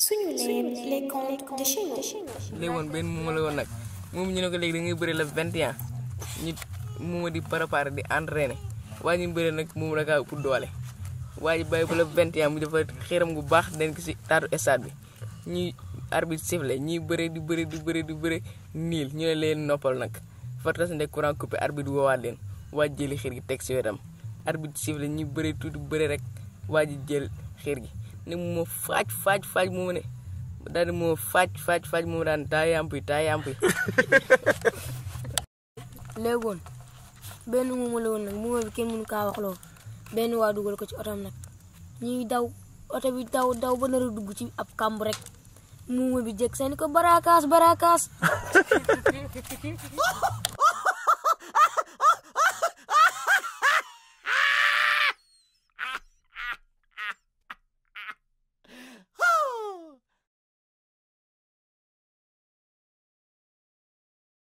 suñu les contes de chez nous. léegi woon benn muuma la woon nag moom ñu ne ko léegi da ngay bëri la 21 ñu muuma di préparé di entraîné waaye ñu bëri nag muuma da kaa ëpp doole waaye bàyyi ba la 21 mu dafa xiiram gu baax den ko si taatu stade bi ñuy arbitre sifflé ñuy bëri di bëri niil ñu ne leen noppal nag fa tas ne courant coupé arbitre woowaat leen waa jëli xiir gi teg si wetam arbitre sifflé ñuy bëri tuuti bëri rek waa ji jël xiir gi ne mu ma faaj mu ma ne daal di moo faaj mu ma daan taa yàmp yi léegi woon benn muuma la woon nag muuma bi kenn mënu kaa wax loo benn waa dugal ko ci otom nag ñuy daw oto bi daw ba nar a dugg ci ab kàmb rek muuma bi jëkk seen ko barakaas